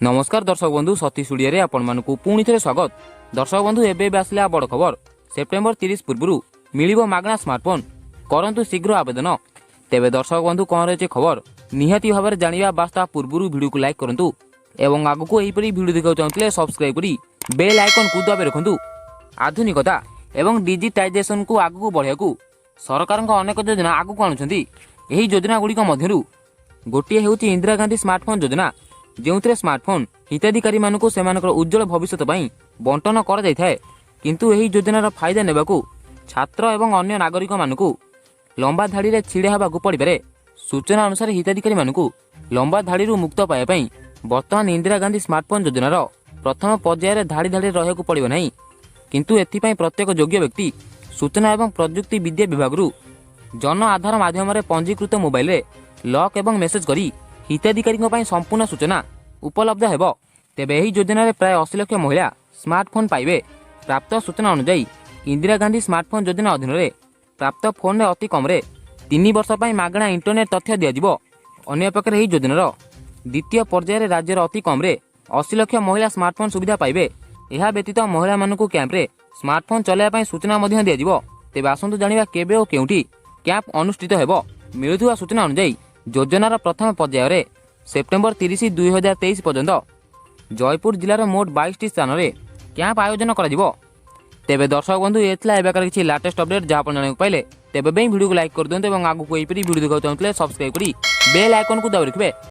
ନମସ୍କାର ଦର୍ଶକ ବନ୍ଧୁ, ସତୀ ଷ୍ଟୁଡିଓରେ ଆପଣମାନଙ୍କୁ ପୁଣି ଥରେ ସ୍ୱାଗତ। ଦର୍ଶକ ବନ୍ଧୁ, ଏବେ ଏବେ ଆସିଲା ବଡ଼ ଖବର। ସେପ୍ଟେମ୍ବର 30 ପୂର୍ବରୁ ମିଳିବ ମାଗଣା ସ୍ମାର୍ଟଫୋନ୍, କରନ୍ତୁ ଶୀଘ୍ର ଆବେଦନ। ତେବେ ଦର୍ଶକ ବନ୍ଧୁ, କ'ଣ ରହିଛି ଖବର ନିହାତି ଭାବରେ ଜାଣିବା। ବାସ୍, ତା ପୂର୍ବରୁ ଭିଡ଼ିଓକୁ ଲାଇକ୍ କରନ୍ତୁ ଏବଂ ଆଗକୁ ଏହିପରି ଭିଡ଼ିଓ ଦେଖିବାକୁ ଚାହୁଁଥିଲେ ସବସ୍କ୍ରାଇବ୍ କରି ବେଲ୍ ଆଇକନ୍କୁ ଦାବି ରଖନ୍ତୁ। ଆଧୁନିକତା ଏବଂ ଡିଜିଟାଇଜେସନକୁ ଆଗକୁ ବଢ଼ାଇବାକୁ ସରକାରଙ୍କ ଅନେକ ଯୋଜନା ଆଗକୁ ଆଣୁଛନ୍ତି। ଏହି ଯୋଜନାଗୁଡ଼ିକ ମଧ୍ୟରୁ ଗୋଟିଏ ହେଉଛି ଇନ୍ଦିରା ଗାନ୍ଧୀ ସ୍ମାର୍ଟଫୋନ୍ ଯୋଜନା, ଯେଉଁଥିରେ ସ୍ମାର୍ଟଫୋନ୍ ହିତାଧିକାରୀମାନଙ୍କୁ ସେମାନଙ୍କର ଉଜ୍ଜଳ ଭବିଷ୍ୟତ ପାଇଁ ବଣ୍ଟନ କରାଯାଇଥାଏ। କିନ୍ତୁ ଏହି ଯୋଜନାର ଫାଇଦା ନେବାକୁ ଛାତ୍ର ଏବଂ ଅନ୍ୟ ନାଗରିକମାନଙ୍କୁ ଲମ୍ବା ଧାଡ଼ିରେ ଛିଡ଼ା ହେବାକୁ ପଡ଼ିପାରେ। ସୂଚନା ଅନୁସାରେ, ହିତାଧିକାରୀମାନଙ୍କୁ ଲମ୍ବା ଧାଡ଼ିରୁ ମୁକ୍ତ ପାଇବା ପାଇଁ ବର୍ତ୍ତମାନ ଇନ୍ଦିରା ଗାନ୍ଧୀ ସ୍ମାର୍ଟଫୋନ୍ ଯୋଜନାର ପ୍ରଥମ ପର୍ଯ୍ୟାୟରେ ଧାଡ଼ି ଧାଡ଼ିରେ ରହିବାକୁ ପଡ଼ିବ ନାହିଁ। କିନ୍ତୁ ଏଥିପାଇଁ ପ୍ରତ୍ୟେକ ଯୋଗ୍ୟ ବ୍ୟକ୍ତି ସୂଚନା ଏବଂ ପ୍ରଯୁକ୍ତି ବିଦ୍ୟା ବିଭାଗରୁ ଜନ ଆଧାର ମାଧ୍ୟମରେ ପଞ୍ଜୀକୃତ ମୋବାଇଲରେ ଲକ୍ ଏବଂ ମେସେଜ କରି ହିତାଧିକାରୀଙ୍କ ପାଇଁ ସମ୍ପୂର୍ଣ୍ଣ ସୂଚନା ଉପଲବ୍ଧ ହେବ। ତେବେ ଏହି ଯୋଜନାରେ ପ୍ରାୟ 80 ଲକ୍ଷ ମହିଳା ସ୍ମାର୍ଟଫୋନ୍ ପାଇବେ। ପ୍ରାପ୍ତ ସୂଚନା ଅନୁଯାୟୀ, ଇନ୍ଦିରା ଗାନ୍ଧୀ ସ୍ମାର୍ଟଫୋନ୍ ଯୋଜନା ଅଧୀନରେ ପ୍ରାପ୍ତ ଫୋନ୍ରେ ଅତି କମ୍ରେ 3 ବର୍ଷ ପାଇଁ ମାଗଣା ଇଣ୍ଟରନେଟ୍ ତଥ୍ୟ ଦିଆଯିବ। ଅନ୍ୟପକ୍ଷରେ ଏହି ଯୋଜନାର ଦ୍ୱିତୀୟ ପର୍ଯ୍ୟାୟରେ ରାଜ୍ୟର ଅତି କମ୍ରେ 80 ଲକ୍ଷ ମହିଳା ସ୍ମାର୍ଟଫୋନ୍ ସୁବିଧା ପାଇବେ। ଏହା ବ୍ୟତୀତ ମହିଳାମାନଙ୍କୁ କ୍ୟାମ୍ପରେ ସ୍ମାର୍ଟଫୋନ୍ ଚଲାଇବା ପାଇଁ ସୂଚନା ମଧ୍ୟ ଦିଆଯିବ। ତେବେ ଆସନ୍ତୁ ଜାଣିବା କେବେ ଓ କେଉଁଠି କ୍ୟାମ୍ପ ଅନୁଷ୍ଠିତ ହେବ। ମିଳୁଥିବା ସୂଚନା ଅନୁଯାୟୀ, ଯୋଜନାର ପ୍ରଥମ ପର୍ଯ୍ୟାୟରେ ସେପ୍ଟେମ୍ବର 30 2023 ପର୍ଯ୍ୟନ୍ତ ଜୟପୁର ଜିଲ୍ଲାର ମୋଟ 22ଟି ସ୍ଥାନରେ କ୍ୟାମ୍ପ ଆୟୋଜନ କରାଯିବ। ତେବେ ଦର୍ଶକ ବନ୍ଧୁ, ଏ ଥିଲା ଏବେକାର କିଛି ଲାଟେଷ୍ଟ ଅପଡେଟ୍ ଯାହା ଆପଣ ଜାଣିବାକୁ ପାଇଲେ। ତେବେ ପାଇଁ ଭିଡ଼ିଓକୁ ଲାଇକ୍ କରିଦିଅନ୍ତୁ ଏବଂ ଆଗକୁ ଏହିପରି ଭିଡ଼ିଓ ଦେଖିବାକୁ ଚାହୁଁଥିଲେ ସବସ୍କ୍ରାଇବ୍ କରି ବେଲ୍ ଆଇକନ୍କୁ ଦାବି ରଖିବେ।